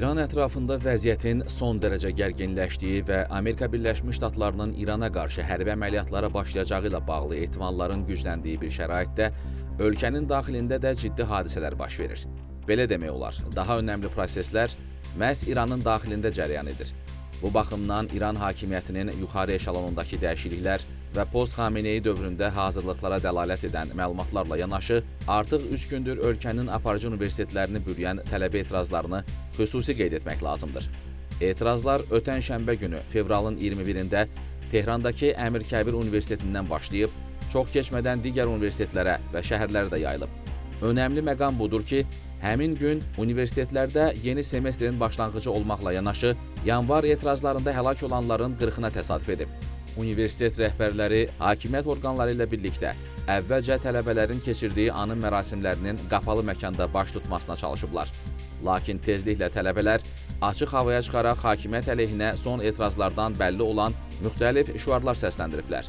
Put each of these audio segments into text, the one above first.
İran ətrafında vəziyyətin son dərəcə gərginləşdiyi və Amerika Birləşmiş Ştatlarının İrana qarşı hərbi əməliyyatlara başlayacağı ilə bağlı ehtimalların gücləndiyi bir şəraitdə ölkənin daxilində də ciddi hadisələr baş verir. Belə demək olar, daha önəmli proseslər məhz İranın daxilində cərəyan edir. Bu baxımdan İran hakimiyyətinin yuxarı eşalonundakı dəyişikliklər və post-Xameneyi dövründə hazırlıqlara dəlalət edən məlumatlarla yanaşı, artıq 3 gündür ölkənin aparıcı universitetlərini bürüyən tələbə etirazlarını xüsusi qeyd etmək lazımdır. Etirazlar ötən şənbə günü, fevralın 21-də Tehrandakı Əmir Kəbir Universitetindən başlayıb, çox keçmədən digər universitetlərə və şəhərlərə də yayılıb. Önəmli məqam budur ki, həmin gün universitetlərdə yeni semestrin başlanğıcı olmaqla yanaşı, yanvar etirazlarında həlak olanların 40-ına təsadüf edib. Universitet rəhbərləri hakimiyyət orqanları ilə birlikdə əvvəlcə tələbələrin keçirdiyi anım mərasimlərinin qapalı məkanda baş tutmasına çalışıblar. Lakin tezliklə tələbələr açıq havaya çıxaraq hakimiyyət əleyhinə son etirazlardan bəlli olan müxtəlif şüarlar səsləndiriblər.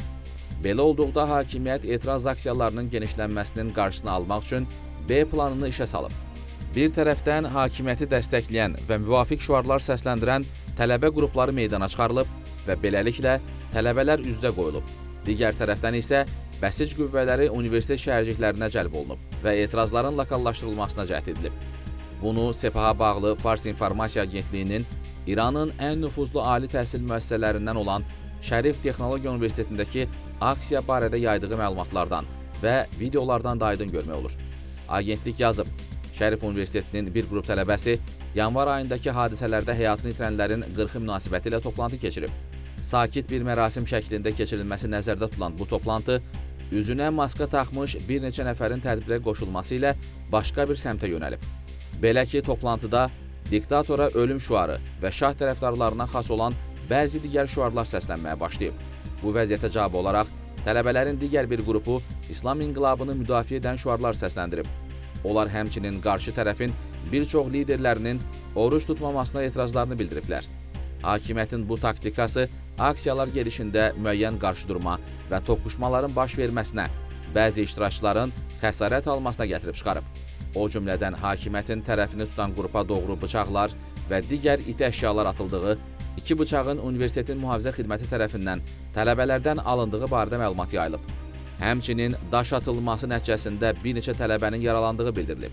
Belə olduqda hakimiyyət etiraz aksiyalarının genişlənməsinin qarşısını almaq üçün B planını işə salıb. Bir tərəfdən hakimiyyəti dəstəkləyən və müvafiq şüarlar səsləndirən tələbə qrupları meydana çıxarılıb və beləliklə tələbələr üz-üzə qoyulub. Digər tərəfdən isə Bəsic qüvvələri universitet şəhərciklərinə cəlb olunub və etirazların lokallaşdırılmasına cəhd edilib. Bunu Sepaha bağlı Fars İnformasiya Agentliyinin İranın ən nüfuzlu ali təhsil müəssisələrindən olan Şərif Texnologiya Universitetindəki aksiya barədə yaydığı məlumatlardan və videolardan da aydın görmək olur. Agentlik yazıb: Şərif Universitetinin bir qrup tələbəsi yanvar ayındakı hadisələrdə həyatını itirənlərin 40-ı münasibəti ilə toplantı keçirib. Sakit bir mərasim şəklində keçirilməsi nəzərdə tutulan bu toplantı üzünə maska taxmış bir neçə nəfərin tədbirə qoşulması ilə başqa bir səmtə yönəlib. Belə ki, toplantıda diktatora ölüm şüarı və şah tərəfdarlarına xas olan bəzi digər şüarlar səslənməyə başlayıb. Bu vəziyyətə cavab olaraq tələbələrin digər bir qrupu İslam inqilabını müdafiə edən şüarlar səsləndirib. Onlar həmçinin qarşı tərəfin bir çox liderlərinin oruc tutmamasına etirazlarını bildiriblər. Hakimiyyətin bu taktikası aksiyalar gedişində müəyyən qarşıdurma və toqquşmaların baş verməsinə, bəzi iştirakçıların xəsarət almasına gətirib çıxarıb. O cümlədən hakimiyyətin tərəfini tutan qrupa doğru bıçaqlar və digər iti əşyalar atıldığı, iki bıçağın universitetin mühafizə xidməti tərəfindən tələbələrdən alındığı barədə məlumat yayılıb. Həmçinin daş atılması nəticəsində bir neçə tələbənin yaralandığı bildirilib.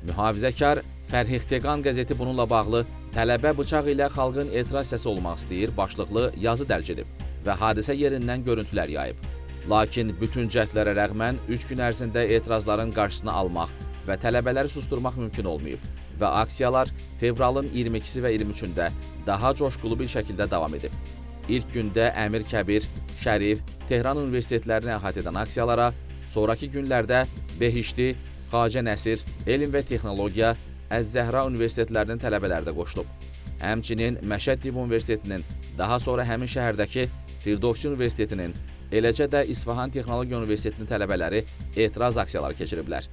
Mühafizəkar Fərhixteqan qəzeti bununla bağlı "Tələbə bıçaq ilə xalqın etiraz səsi olmaq istəyir" başlıqlı yazı dərc edib və hadisə yerindən görüntülər yayıb. Lakin bütün cəhdlərə rəğmən 3 gün ərzində etirazların qarşısını almaq və tələbələri susturmaq mümkün olmayıb və aksiyalar fevralın 22-si və 23-ündə daha coşqulu bir şəkildə davam edib. İlk gündə Əmir Kəbir, Şərif, Tehran universitetlərini əhatə edən aksiyalara sonrakı günlərdə Behişti, Xacə Nəsir, Elm və Texnologiya, Əz-Zəhra universitetlərinin tələbələri də qoşulub. Həmçinin Məşəd Tibb Universitetinin, daha sonra həmin şəhərdəki Firdovsi Universitetinin, eləcə də İsfahan Texnologiya Universitetinin tələbələri etiraz aksiyaları keçiriblər.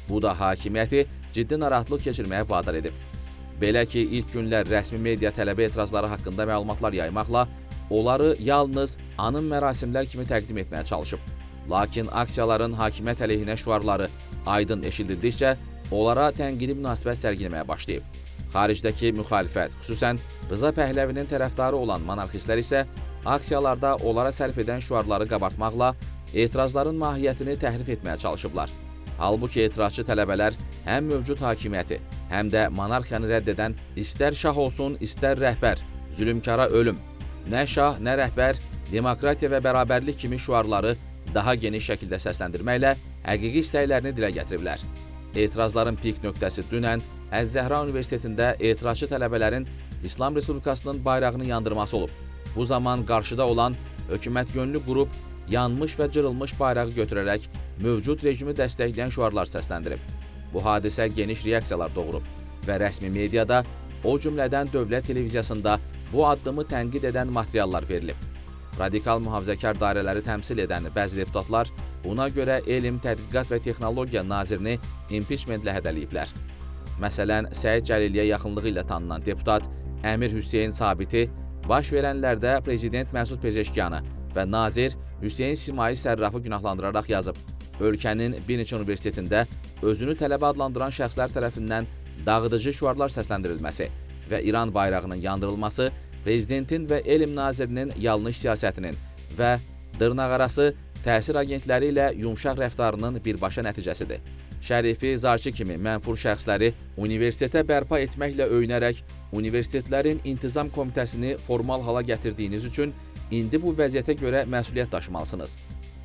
Bu da hakimiyyəti ciddi narahatlıq keçirməyə vadar edib. Belə ki, ilk günlər rəsmi media tələbə etirazları haqqında məlumatlar yaymaqla onları yalnız anım mərasimlər kimi təqdim etməyə çalışıb. Lakin aksiyaların hakimiyyət əleyhinə şüarları aydın eşidildikcə onlara tənqidi münasibət sərgiləməyə başlayıb. Xaricdəki müxalifət, xüsusən Rıza Pəhləvinin tərəfdarı olan monarxistlər isə aksiyalarda onlara sərf edən şüarları qabartmaqla etirazların mahiyyətini təhrif etməyə çalışıblar. Halbuki etirazçı tələbələr həm mövcud hakimiyyəti, həm də monarxiyanı rədd edən "istər şah olsun, istər rəhbər, zülmkara ölüm, nə şah, nə rəhbər, demokratiya və bərabərlik" kimi şüarları daha geniş şəkildə səsləndirməklə həqiqi istəklərini dilə gətiriblər. Etirazların pik nöqtəsi dünən Əz-Zəhra Universitetində etirazçı tələbələrin İslam Respublikasının bayrağını yandırması olub. Bu zaman qarşıda olan hökumət yönlü qrup yanmış və cırılmış bayrağı götürərək mövcud rejimi dəstəkləyən şüarlar səsləndirib. Bu hadisə geniş reaksiyalar doğurub və rəsmi mediada, o cümlədən dövlət televiziyasında bu addımı tənqid edən materiallar verilib. Radikal mühafizəkar dairələri təmsil edən bəzi deputatlar buna görə Elm, Tədqiqat və Texnologiya nazirini impiçmentlə hədələyiblər. Məsələn, Səid Cəliliyə yaxınlığı ilə tanınan deputat Əmir Hüseyn Sabiti baş verənlərdə prezident Məsud Pezeşkiyanı və nazir Hüseyn Simayi Sərrafı günahlandıraraq yazıb: "Ölkənin bir neçə universitetində özünü tələbə adlandıran şəxslər tərəfindən dağıdıcı şüarlar səsləndirilməsi və İran bayrağının yandırılması prezidentin və elm nazirinin yanlış siyasətinin və dırnaqarası təsir agentləri ilə yumşaq rəftarının birbaşa nəticəsidir. Şərifi, Zarçı kimi mənfur şəxsləri universitetə bərpa etməklə öyünərək universitetlərin intizam komitəsini formal hala gətirdiyiniz üçün indi bu vəziyyətə görə məsuliyyət daşımalısınız.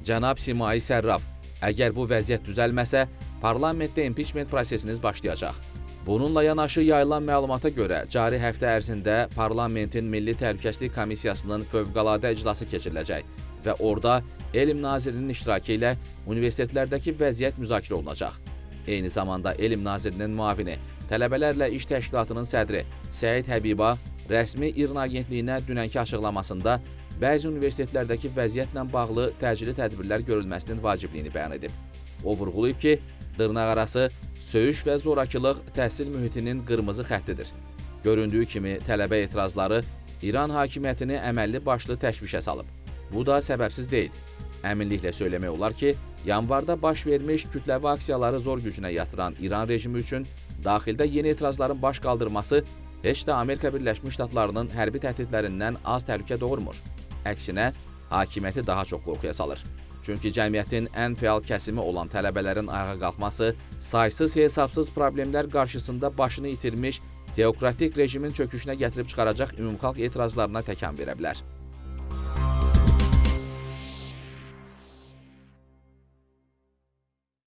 Cənab Simai Sərraf, əgər bu vəziyyət düzəlməsə, parlamentdə impiçment prosesiniz başlayacaq. Bununla yanaşı yayılan məlumata görə cari həftə ərzində parlamentin Milli Təhlükəsizlik Komissiyasının fövqəladə iclası keçiriləcək və orada elm nazirinin iştirakı ilə universitetlərdəki vəziyyət müzakirə olunacaq. Eyni zamanda elm nazirinin müavini, tələbələrlə iş təşkilatının sədri Səid Həbiba rəsmi İRNA agentliyinə dünənki açıqlamasında bəzi universitetlərdəki vəziyyətlə bağlı təcili tədbirlər görülməsinin vacibliyini bəyan edib. O vurğulayıb ki, dırnaqarası söyüş və zorakılıq təhsil mühitinin qırmızı xəttidir. Göründüyü kimi tələbə etirazları İran hakimiyyətini əməlli başlı təşvişə salıb. Bu da səbəbsiz deyil. Əminliklə söyləmək olar ki, yanvarda baş vermiş kütləvi aksiyaları zor gücünə yatıran İran rejimi üçün daxildə yeni etirazların baş qaldırması heç də Amerika Birləşmiş Ştatlarının hərbi təhdidlərindən az təhlükə doğurmur. Əksinə, hakimiyyəti daha çox qorxuya salır. Çünki cəmiyyətin ən fəal kəsimi olan tələbələrin ayağa qalxması saysız hesabsız problemlər qarşısında başını itirmiş teokratik rejimin çöküşünə gətirib çıxaracaq ümumxalq etirazlarına təkan verə bilər.